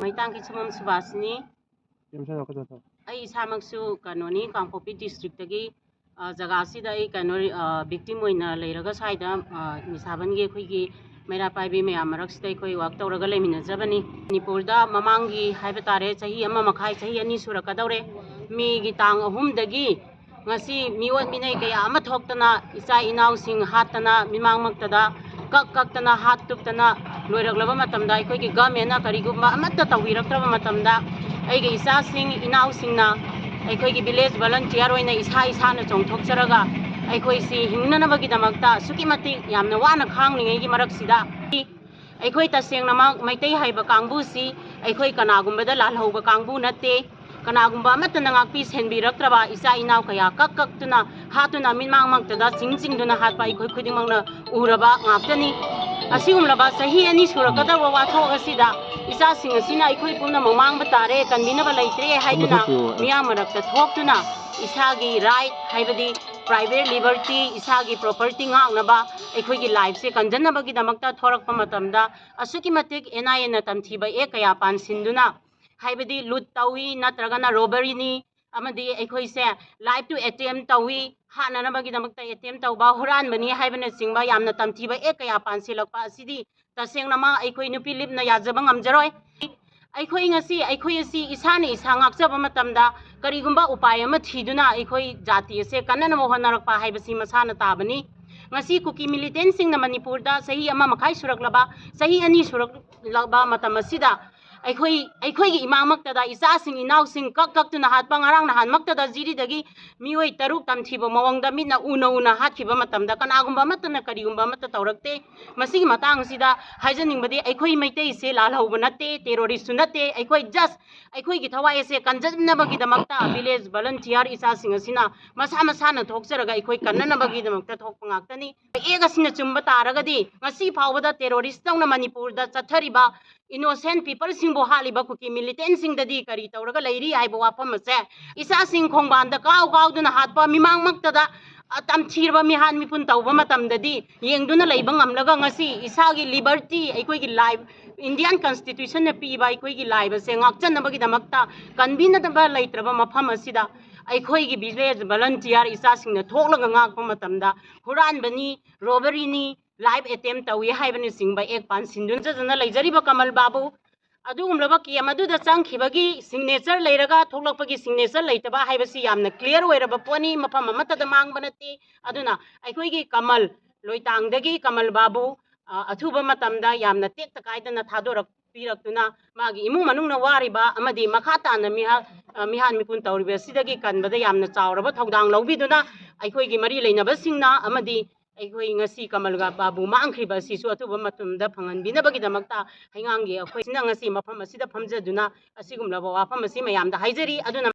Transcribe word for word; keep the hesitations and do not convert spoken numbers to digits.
ꯃꯩꯇꯥꯡꯒꯤ ꯁꯨꯃꯝ ꯁꯨꯕꯥꯁꯅꯤ꯫ ꯑꯩ ꯏꯁꯥꯃꯛꯁꯨ ꯀꯩꯅꯣꯅꯤ, ꯀꯥꯡꯄꯣꯛꯄꯤ ꯗꯤꯁꯇ꯭ꯔꯤꯛꯇꯒꯤ꯫ ꯑ, ꯖꯒꯥꯁꯤꯗ ꯑꯩ ꯀꯩꯅꯣ, ꯑ, ꯚꯤꯛꯇꯤꯝ ꯑꯣꯏꯅ ꯂꯩꯔꯒ ꯁ꯭ꯋꯥꯏꯗ, ꯑ, ꯅꯤꯁꯥꯕꯟꯒꯤ ꯑꯩꯈꯣꯏꯒꯤ ꯃꯩꯔꯥ ꯄꯥꯏꯕꯤ ꯃꯌꯥꯝ ꯃꯔꯛꯁꯤꯗ ꯑꯩꯈꯣꯏ ꯋꯥꯛ ꯇꯧꯔꯒ ꯂꯩꯃꯤꯟꯅꯖꯕꯅꯤ꯫ ꯃꯅꯤꯄꯨꯔꯗ ꯃꯃꯥꯡꯒꯤ ꯍꯥꯏꯕ ꯇꯥꯔꯦ, ꯆꯍꯤ ꯑꯃ ꯃꯈꯥꯏ, ꯆꯍꯤ ꯑꯅꯤ ꯁꯨꯔꯛꯀꯗꯧꯔꯦ꯫ ꯃꯦꯒꯤ ꯇꯥꯡ ꯑꯍꯨꯝꯗꯒꯤ ꯉꯁꯤ ꯃꯤꯑꯣꯠ ꯃꯤꯅꯩ ꯀꯌꯥ ꯑꯃ ꯊꯣꯛꯇꯅ, ꯏꯆꯥ ꯏꯅꯥꯎꯁꯤꯡ ꯍꯥꯠꯇꯅ, ꯃꯤꯃꯥꯡꯃꯛꯇꯗ ꯀꯛ ꯀꯛꯇꯅ, ꯍꯥꯠ ꯇꯨꯞꯇꯅ ꯂꯣꯏꯔꯛꯂꯕ ꯃꯇꯝꯗ, ꯑꯩꯈꯣꯏꯒꯤ ꯒꯚꯔꯟꯃꯦꯟꯅ ꯀꯔꯤꯒꯨꯝꯕ ꯑꯃꯠꯇ ꯇꯧꯕꯤꯔꯛꯇ꯭ꯔꯕ ꯃꯇꯝꯗ, ꯑꯩꯒꯤ ꯏꯆꯥꯁꯤꯡ ꯏꯅꯥꯎꯁꯤꯡꯅ ꯑꯩꯈꯣꯏꯒꯤ ꯚꯤꯂꯦꯖ ꯚꯣꯂꯟꯇꯤꯌꯔ ꯑꯣꯏꯅ ꯏꯁꯥ ꯏꯁꯥꯅ ꯆꯣꯡꯊꯣꯛꯆꯔꯒ ꯑꯩꯈꯣꯏꯁꯤ ꯍꯤꯡꯅꯅꯕꯒꯤꯗꯃꯛꯇ ꯑꯁꯨꯛꯀꯤ ꯃꯇꯤꯛ ꯌꯥꯝꯅ ꯋꯥꯅ ꯈꯥꯡꯂꯤꯉꯩꯒꯤ ꯃꯔꯛꯁꯤꯗ, ꯑꯩꯈꯣꯏ ꯇꯁꯦꯡꯅꯃꯛ ꯃꯩꯇꯩ ꯍꯥꯏꯕ ꯀꯥꯡꯕꯨꯁꯤ ꯑꯩꯈꯣꯏ ꯀꯅꯥꯒꯨꯝꯕꯗ ꯂꯥꯜꯍꯧꯕ ꯀꯥꯡꯕꯨ ꯅꯠꯇꯦ꯫ ꯀꯅꯥꯒꯨꯝꯕ ꯑꯃꯠꯇꯅ ꯉꯥꯛꯄꯤ ꯁꯦꯟꯕꯤꯔꯛꯇ꯭ꯔꯕ, ꯏꯆꯥ ꯏꯅꯥꯎ ꯀꯌꯥ ꯀꯛ ꯀꯛꯇꯨꯅ ꯍꯥꯠꯇꯨꯅ ꯃꯤꯠꯃꯥꯡꯃꯛꯇꯗ ꯆꯤꯡ ꯆꯤꯡꯗꯨꯅ ꯍꯥꯠꯄ ꯑꯩꯈꯣꯏ ꯈꯨꯗꯤꯡꯃꯛꯅ ꯎꯔꯕ ꯉꯥꯛꯇꯅꯤ꯫ ꯑꯁꯤꯒꯨꯝꯂꯕ ꯆꯍꯤ ꯑꯅꯤ ꯁꯨꯔꯛꯀꯗꯧꯕ ꯋꯥꯊꯣꯛ ꯑꯁꯤꯗ ꯏꯆꯥꯁꯤꯡ ꯑꯁꯤꯅ ꯑꯩꯈꯣꯏ ꯄꯨꯝꯅꯃꯛ ꯃꯥꯡꯕ ꯇꯥꯔꯦ, ꯀꯟꯕꯤꯅꯕ ꯂꯩꯇ꯭ꯔꯦ ꯍꯥꯏꯗꯨꯅ ꯃꯤꯌꯥꯝ ꯃꯔꯛꯇ ꯊꯣꯛꯇꯨꯅ ꯏꯁꯥꯒꯤ ꯔꯥꯏꯠ, ꯍꯥꯏꯕꯗꯤ ꯄ꯭ꯔꯥꯏꯚꯦꯠ ꯂꯤꯕꯔꯇꯤ, ꯏꯁꯥꯒꯤ ꯄ꯭ꯔꯣꯄꯔꯇꯤ ꯉꯥꯛꯅꯕ, ꯑꯩꯈꯣꯏꯒꯤ ꯂꯥꯏꯐꯁꯦ ꯀꯟꯖꯅꯕꯒꯤꯗꯃꯛꯇ ꯊꯣꯔꯛꯄ ꯃꯇꯝꯗ ꯑꯁꯨꯛꯀꯤ ꯃꯇꯤꯛ ꯑꯦꯟ ꯑꯥꯏ ꯑꯦꯅ ꯇꯝꯊꯤꯕ ꯑꯦꯛ ꯀꯌꯥ ꯄꯥꯟꯁꯤꯟꯗꯨꯅ, ꯍꯥꯏꯕꯗꯤ ꯂꯨꯠ ꯇꯧꯏ, ꯅꯠꯇ꯭ꯔꯒꯅ ꯔꯣꯕꯔꯤꯅꯤ, ꯑꯃꯗꯤ ꯑꯩꯈꯣꯏꯁꯦ ꯂꯥꯏꯐ ꯇꯨ ꯑꯦꯇꯦꯝ ꯇꯧꯏ, ꯍꯥꯠꯅꯅꯕꯒꯤꯗꯃꯛꯇ ꯑꯦꯇꯦꯝ ꯇꯧꯕ, ꯍꯨꯔꯥꯟꯕꯅꯤ ꯍꯥꯏꯕꯅꯆꯤꯡꯕ ꯌꯥꯝꯅ ꯇꯝꯊꯤꯕ ꯑꯦꯛ ꯀꯌꯥ ꯄꯥꯟꯁꯤꯜꯂꯛꯄ ꯑꯁꯤꯗꯤ ꯇꯁꯦꯡꯅꯃꯛ ꯑꯩꯈꯣꯏ ꯅꯨꯄꯤ ꯂꯤꯞꯅ ꯌꯥꯖꯕ ꯉꯝꯖꯔꯣꯏ꯫ ꯑꯩꯈꯣꯏ ꯉꯁꯤ, ꯑꯩꯈꯣꯏ ꯑꯁꯤ ꯏꯁꯥꯅ ꯏꯁꯥ ꯉꯥꯛꯆꯕ ꯃꯇꯝꯗ ꯀꯔꯤꯒꯨꯝꯕ ꯎꯄꯥꯏ ꯑꯃ ꯊꯤꯗꯨꯅ ꯑꯩꯈꯣꯏ ꯖꯥꯇꯤ ꯑꯁꯦ ꯀꯟꯅꯅꯕ ꯍꯣꯠꯅꯔꯛꯄ ꯍꯥꯏꯕꯁꯤ ꯃꯁꯥꯅ ꯇꯥꯕꯅꯤ꯫ ꯉꯁꯤ ꯀꯨꯀꯤ ꯃꯤꯂꯤꯇꯦꯟꯁꯤꯡꯅ ꯃꯅꯤꯄꯨꯔꯗ ꯆꯍꯤ ꯑꯃ ꯃꯈꯥꯏ ꯁꯨꯔꯛꯂꯕ, ꯆꯍꯤ ꯑꯅꯤ ꯁꯨꯔꯛꯂꯕ ꯃꯇꯝ ꯑꯁꯤꯗ ꯑꯩꯈꯣꯏ, ꯑꯩꯈꯣꯏꯒꯤ ꯏꯃꯥꯃꯛꯇꯗ ꯏꯆꯥꯁꯤꯡ ꯏꯅꯥꯎꯁꯤꯡ ꯀꯛ ꯀꯛꯇꯨꯅ ꯍꯥꯠꯄ, ꯉꯔꯥꯡ ꯅꯍꯥꯟꯃꯛꯇꯗ ꯖꯤꯔꯤꯗꯒꯤ ꯃꯤꯑꯣꯏ ꯇꯔꯨꯛ ꯇꯝꯊꯤꯕ ꯃꯑꯣꯡꯗ ꯃꯤꯠꯅ ꯎꯅ ꯎꯅ ꯍꯥꯠꯈꯤꯕ ꯃꯇꯝꯗ ꯀꯅꯥꯒꯨꯝꯕ ꯑꯃꯠꯇꯅ ꯀꯔꯤꯒꯨꯝꯕ ꯑꯃꯠꯇ ꯇꯧꯔꯛꯇꯦ꯫ ꯃꯁꯤꯒꯤ ꯃꯇꯥꯡꯁꯤꯗ ꯍꯥꯏꯖꯅꯤꯡꯕꯗꯤ, ꯑꯩꯈꯣꯏ ꯃꯩꯇꯩꯁꯦ ꯂꯥꯜꯍꯧꯕ ꯅꯠꯇꯦ, ꯇꯦꯔꯣꯔꯤꯁꯁꯨ ꯅꯠꯇꯦ꯫ ꯑꯩꯈꯣꯏ ꯖꯁ ꯑꯩꯈꯣꯏꯒꯤ ꯊꯋꯥꯏ ꯑꯁꯦ ꯀꯟꯖꯟꯅꯕꯒꯤꯗꯃꯛꯇ ꯚꯤꯂꯦꯖ ꯚꯣꯂꯟꯇꯤꯌꯔ ꯏꯆꯥꯁꯤꯡ ꯑꯁꯤꯅ ꯃꯁꯥ ꯃꯁꯥꯅ ꯊꯣꯛꯆꯔꯒ ꯑꯩꯈꯣꯏ ꯀꯟꯅꯅꯕꯒꯤꯗꯃꯛꯇ ꯊꯣꯛꯄ ꯉꯥꯛꯇꯅꯤ꯫ ꯑꯦꯛ ꯑꯁꯤꯅ ꯆꯨꯝꯕ ꯇꯥꯔꯒꯗꯤ ꯉꯁꯤ ꯐꯥꯎꯕꯗ ꯇꯦꯔꯣꯔꯤꯁ ꯇꯧꯅ ꯃꯅꯤꯄꯨꯔꯗ ꯆꯠꯊꯔꯤꯕ innocent peopleꯁꯤꯡꯕꯨ ꯍꯥꯠꯂꯤꯕ ꯀꯨꯀꯤ militantꯁꯤꯡꯗꯗꯤ ꯀꯔꯤ ꯇꯧꯔꯒ ꯂꯩꯔꯤ ꯍꯥꯏꯕ ꯋꯥꯐꯝ ꯑꯁꯦ ꯏꯆꯥꯁꯤꯡ ꯈꯣꯡꯕꯥꯟꯗ ꯀꯥꯎ ꯀꯥꯎꯗꯨꯅ ꯍꯥꯠꯄ, ꯃꯤꯃꯥꯡꯃꯛꯇꯗ, ꯑ, ꯇꯝꯊꯤꯔꯕ ꯃꯤꯍꯥꯠ ꯃꯤꯄꯨꯟ ꯇꯧꯕ ꯃꯇꯝꯗꯗꯤ ꯌꯦꯡꯗꯨꯅ ꯂꯩꯕ ꯉꯝꯂꯒ ꯉꯁꯤ ꯏꯁꯥꯒꯤ liberty, ꯑꯩꯈꯣꯏꯒꯤ life, Indian Constitutionꯅ ꯄꯤꯕ ꯑꯩꯈꯣꯏꯒꯤ life ꯑꯁꯦ ꯉꯥꯛꯆꯅꯕꯒꯤꯗꯃꯛꯇ ꯀꯟꯕꯤꯅꯗꯕ ꯂꯩꯇ꯭ꯔꯕ ꯃꯐꯝ ꯑꯁꯤꯗ ꯑꯩꯈꯣꯏꯒꯤ village volunteer ꯏꯆꯥꯁꯤꯡꯅ ꯊꯣꯛꯂꯒ ꯉꯥꯛꯄ ꯃꯇꯝꯗ ꯍꯨꯔꯥꯟꯕꯅꯤ, robberyꯅꯤ, life attempt ꯇꯧꯏ ꯍꯥꯏꯕꯅꯆꯤꯡꯕ act ꯄꯥꯟꯁꯤꯟꯗꯨꯅ ꯆꯠꯇꯨꯅ ꯂꯩꯖꯔꯤꯕ ꯀꯃꯜ ꯕꯥꯕꯨ ꯑꯗꯨꯒꯨꯝꯂꯕ camp ꯑꯗꯨꯗ ꯆꯪꯈꯤꯕꯒꯤ signature ꯂꯩꯔꯒ ꯊꯣꯛꯂꯛꯄꯒꯤ signature ꯂꯩꯇꯕ ꯍꯥꯏꯕꯁꯤ ꯌꯥꯝꯅ clear ꯑꯣꯏꯔꯕ ꯄꯣꯠꯅꯤ, ꯃꯐꯝ ꯑꯃꯠꯇꯗ ꯃꯥꯡꯕ ꯅꯠꯇꯦ꯫ ꯑꯗꯨꯅ ꯑꯩꯈꯣꯏꯒꯤ ꯀꯃꯜ ꯂꯣꯏꯇꯥꯡꯗꯒꯤ ꯀꯃꯜ ꯕꯥꯕꯨ, ꯑ, ꯑꯊꯨꯕ ꯃꯇꯝꯗ ꯌꯥꯝꯅ ꯇꯦꯛꯇ ꯀꯥꯏꯗꯅ ꯊꯥꯗꯣꯔꯛꯄꯤꯔꯛꯇꯨꯅ ꯃꯥꯒꯤ ꯏꯃꯨꯡ ꯃꯅꯨꯡꯅ ꯋꯥꯔꯤꯕ ꯑꯃꯗꯤ ꯃꯈꯥ ꯇꯥꯅ ꯃꯤꯍꯥ-, ꯑ, ꯃꯤꯍꯥꯠ ꯃꯤꯄꯨꯟ ꯇꯧꯔꯤꯕ ꯑꯁꯤꯗꯒꯤ ꯀꯟꯕꯗ ꯌꯥꯝꯅ ꯆꯥꯎꯔꯕ ꯊꯧꯗꯥꯡ ꯂꯧꯕꯤꯗꯨꯅ ꯑꯩꯈꯣꯏꯒꯤ ꯃꯔꯤ ꯂꯩꯅꯕꯁꯤꯡꯅ ꯑꯃꯗꯤ ꯑꯩꯈꯣꯏ ꯉꯁꯤ ꯀꯃꯜ ꯕꯥꯕꯨ ꯃꯥꯡꯈ꯭ꯔꯤꯕ ꯑꯁꯤꯁꯨ ꯑꯊꯨꯕ ꯃꯇꯝꯗ ꯐꯪꯍꯟꯕꯤꯅꯕꯒꯤꯗꯃꯛꯇ ꯍꯩꯉꯥꯡꯒꯤ ꯑꯩꯈꯣꯏꯁꯤꯅ ꯉꯁꯤ ꯃꯐꯝ ꯑꯁꯤꯗ ꯐꯝꯖꯗꯨꯅ ꯑꯁꯤꯒꯨꯝꯂꯕ ꯋꯥꯐꯝ ꯑꯁꯤ ꯃꯌꯥꯝꯗ ꯍꯥꯏꯖꯔꯤ꯫ ꯑꯗꯨꯅ